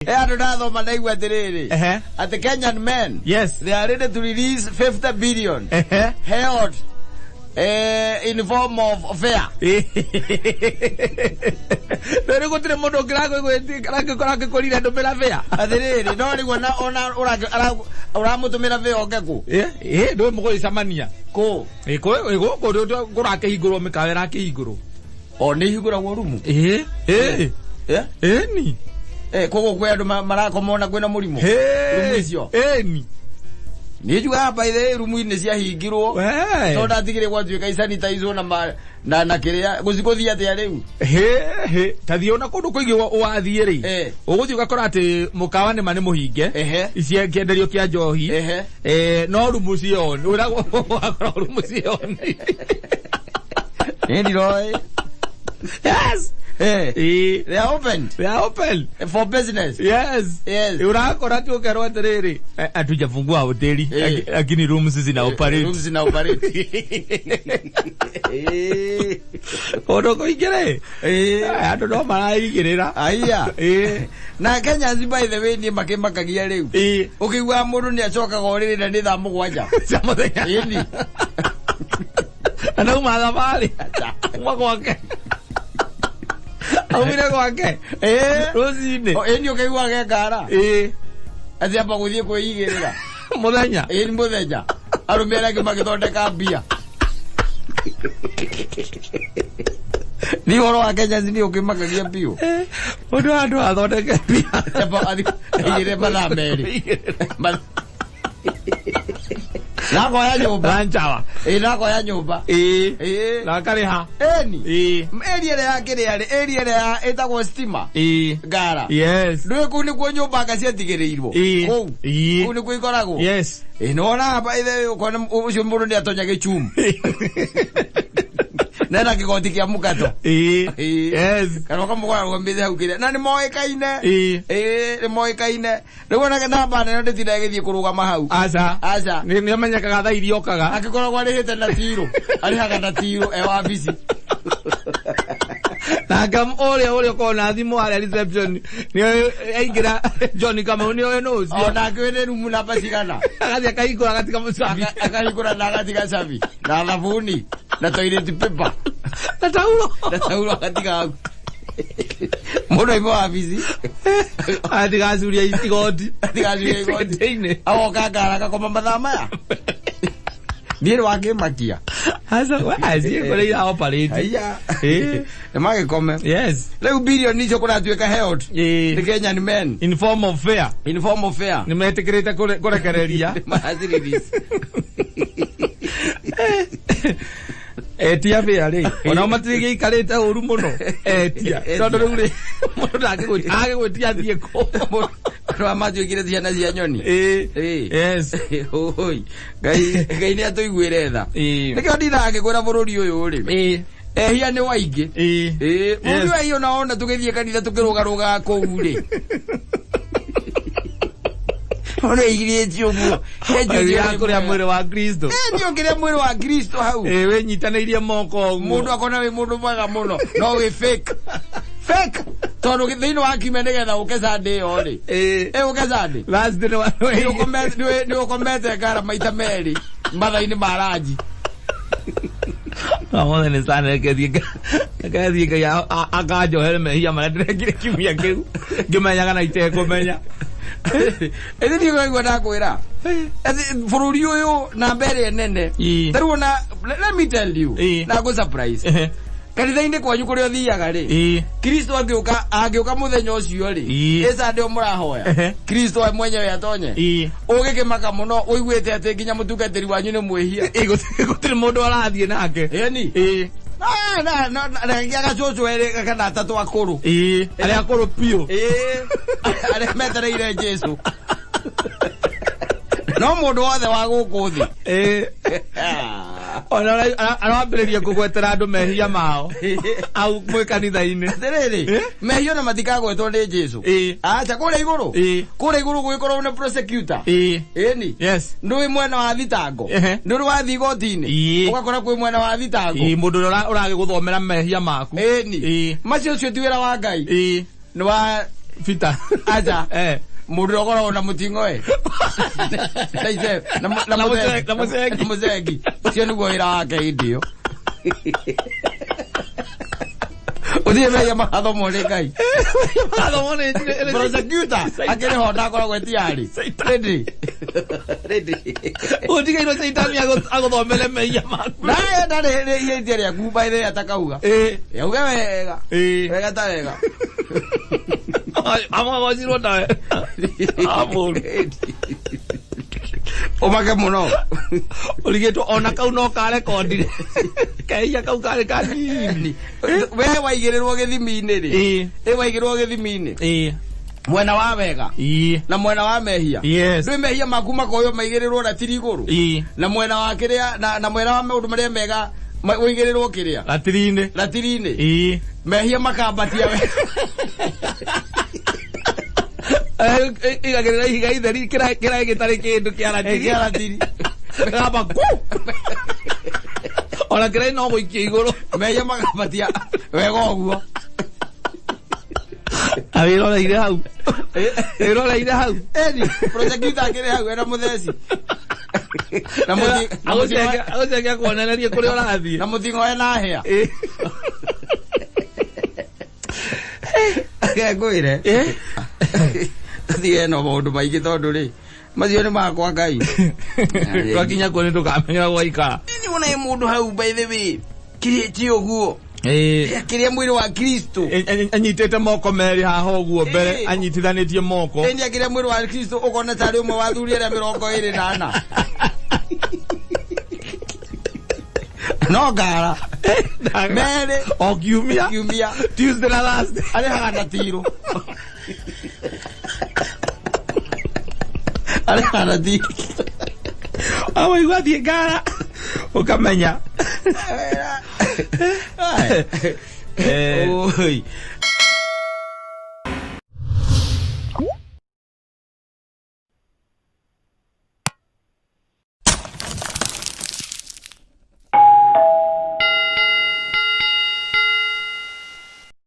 Andå ndathoma ndaigua atiriri ati Kenyan men they are ready to release 50 billion held in form of fare. No rä gå tirä må ndå å ngä rangä rire ndå mä ra bä Atiriri, no rĩu ona ũramũtũmĩra fare oke kũ? A ndå må gå cemania. Kũ? Gå kå kå rakä hingå rwo mä kawa ä rakä hingå rwo. O nĩ ihingũragwo rumu? Ä Eh? ä ni. Koguo kwĩ andũ marakoma ona kwĩna mũrimũ rumu icio? Ä ni. Niĩ njugaga by the way rumu-inĩ ciahingirwo tondũ ndatigire gwatuĩka isanitizwo na na kĩrĩa gũcigũthiĩ atĩa rĩu? He tathiĩ ona kũndũ kũingĩ wathiĩ rĩ, ũgũthiĩ ũgakora atĩ mũkawa nĩma nĩ mũhinge, ici kĩenderio kĩa njohi, no rumu cioni wĩragwo wakora rumu cioni. Nĩ ndiroĩ. Yes. They are opened They are open for business. Yes. Ũrakora tu ũkerwo atĩrĩrĩ, hatujafungua hoteli, lakini rooms zina operate. Rooms zina operate. Kũndũ kũingĩ rĩ, andũ no maraigĩrĩra. Aya. Na Kenyans by the way niĩ makĩmakagia rĩu. Ũkĩiguaga mũndũ nĩ acokaga ũrĩrĩ na nĩ thaa 7 cia mũthenya. Ĩni. Na nauma thabarĩ uma gwake, aumire gwake rũcinĩ. Ĩni, ũkĩiguaga ekara. Atĩ amba gũthiĩ kwĩigĩrĩra. Mũthenya. Ĩni, mũthenya. Arũme arĩa angĩ magĩthondeka mbia. Ni ũhoro wa Kenyans nĩ ũkĩmakagia biũ. Mũndũ andũ athondeke mbia. Amba aigĩrĩre mathaa 2. Nakoya nyũmba. Lunch hour. Ĩ, nakoya nyũmba. Na akarĩha. Ĩni. Area ĩrĩa ya kĩrĩa rĩ, area ĩrĩa ĩtagwo stima. Ngara. Ndũĩ kũu nĩkuo nyũmba anga ciatigĩrĩirwo. Kũu. Kũu nĩkuo ikoragwo. Ĩ, nĩwonaga by the way ũkona ũcio mũndũ nĩ atonya gĩchumu. Nena kĩgoti kĩa mũkato. Kana ũkamũkora arũgamĩte hau kĩrĩa. Na nĩ moĩkaine. Nĩ moĩkaine. Rĩu ona namba nene ndĩtinda ĩgĩthiĩ kũrũgama hau. Aca. Aca. Nĩ amenyekaga thaa iria okaga. Angĩkoragwo arĩhĩte na tirũ. Arĩhaga na tirũ e wabici. Na ũrĩa ũkoragwo na thimũ harĩa reception nĩ aingĩra John Kamau nĩ oĩ nũ ũcio. Ona angĩũĩ nĩ rumu namba cigana. Agathiĩ akahingũra agatiga mũcabi. Akahingũra na agatiga cabi. Na thabuni. Na toilet paper. Na tauro. Na tauro agatiga hau. Mũndũ aima wabici. Atigacuria igoti. Atigacuria igoti. Thĩinĩ. Agoka ngara agakoma mathaa maya. Niĩ nĩ wakĩmakia. Aca, we ciĩ kũrĩa ira operate. Haiya. Nĩ magĩkome. Rĩu bilioni icio kũratuĩka held. Nĩ Kenyan men. In form of fare. In form of fare. Nĩ metĩkĩrĩte kũrekereria. Maracirelease. Etia bĩa rĩ, onao matirigĩikarĩte ũru mũno etia, tondũ rĩu rĩ, mũndũ ndangĩgwĩtia, agĩgwĩtia athiĩ kũ? Andũ aya matuĩkire ciana cia nyoni. Oi. Ngai nĩ atũiguĩre tha. Nĩkĩo ndindaga ngĩkwĩra bũrũri ũyũ rĩ. Ehia nĩ waingĩ. Mũndũ ehia ona ona tũgĩthiĩ kanitha tũkĩrũgarũgaga kũu rĩ. Ona igirĩtie ũguo. Ya kũrĩa mwĩrĩ wa Kristo. Nĩ ũkĩrĩa mwĩrĩ wa Kristo hau. Wĩnyitanĩirie moko ũguo. Mũndũ akona wĩ mũndũ mwega mũno no wĩ fake. Fake. Tondũ thĩinĩ wa kiumia nĩgetha ũke Sunday ĩyo rĩ. Ũke Sunday. Last day Nĩ ũkomete ngara maita merĩ mathaa-inĩ ma ranji. Mothe nĩ sana, reke thiĩ Ngai akanjohere mehia marĩa ndĩrekire kiumia kĩu ngĩmenyaga na itekũmenya. Ĩthĩ ndiĩ kũraigua ndakwĩra. Ati bũrũri ũyũ namba ĩrĩa nene. Tarĩu ona let me tell you. Na ngũ surprise. Kanitha-inĩ kwanyu kũrĩa ũthiaga rĩ. Kristo angĩũka mũthenya ũcio rĩ. Ĩ Sunday mũrahoya. Kristo we mwenyewe atonye. Ũgĩkĩmaka mũno ũiguĩte atĩ nginya mũtungatĩri wanyu nĩ mwĩhia. Gũtirĩ mũndũ arathiĩ nake. Ĩni. Na gacũcũ erĩ kana atatũ akũrũ. Arĩa akũrũ biũ. Arĩa metereire Jesu. No mũndũ wothe wa gũkũ thĩ. Ona arambĩrĩria kũgwetera andũ mehia mao au mwĩ kanitha-inĩ. Atĩrĩrĩ, mehia ona matikagwetwo nĩ Jesu. Acha kũrĩa igũrũ. Kũrĩa igũrũ gũgĩkorwo nĩ prosecutor. Ĩni. Ndũĩ mwena wa thitango. Ndũrĩ wathiĩ igoti-inĩ. Ũgakora kwĩ mwena wa thitango. Mũndũ ũrĩa ũragĩgũthomera mehia maku. Ĩni. Macio ũcio ti wĩra wa Ngai. Nĩ wa Peter. Aca. Eh. Mũndũ ũrĩa ũkoragwo na mũting'oe. Na icembe. Na Na na mũcengi. Na mũcengi. Ũcio nĩguo wĩra wake hĩndĩ ĩyo. Ũthiĩ mehia magathomwo nĩ Ngai. Mathomo nĩ Prosecutor akĩrĩ ho ndakoragwo etiarĩ. Ready. Ready. Ũtigairwo caitani agũthomere mehia maku. Naye ndarĩ ihĩtia rĩaku by the way atakauga. Yauge wega. Wega ta wega. Amagocirwo nawe. Amũru. Ũmake mũno. Ũrigĩtwo ona kau no karekondire. Kehia kau karĩ kanini. We waigĩrĩrwo gĩthimi-inĩ rĩ. Ĩ waigĩrĩrwo gĩthimi-inĩ. Mwena wa wega. Na mwena wa mehia. Ndwĩ mehia maku makoywo maigĩrĩrwo ratiri igũrũ. Na mwena wa kĩrĩa na mwena wa maũndũ marĩa mega ũigĩrĩrwo kĩrĩa. Ratiri-inĩ. Ratiri-inĩ. Mehia makambatia we. Igagĩrĩra ihiga itheri kĩraĩ gĩtarĩ kĩndũ kĩa ratiri. Kĩa ratiri. Gamba ku. Ona kĩraĩ no gũikia igũrũ. Mehia makambatia wega ũguo. Awĩroreire hau. Wĩroreire hau. Eni, prosecutor akĩrĩ hau ena mũtheci. Na Agũceke akuonererie kũrĩa ũrathiĩ. Na mũting'oe na hĩa. Ngwĩre. Tũthiĩ no maũndũ maingĩ tondũ rĩ macio nĩ makwa Ngai. Twakinya kuo nĩ tũkamenyera gwaikara. Nĩ wona mũndũ hau by the way kĩrĩa ti ũguo. Kĩrĩa mwĩrĩ wa Kristo. Anyitĩte moko merĩ haha ũguo mbere anyitithanĩtie moko. Ĩni akĩrĩa mwĩrĩ wa Kristo ũkona tarĩ ũmwe wa athuri arĩa 24. No ngara. Merĩ. O kiumia. Kiumia. Tuesday na Thursday. Arĩhaga na tirũ. Arĩhaga na tirũ. Awaigua thiĩ ngara. Ũkamenya. Oi.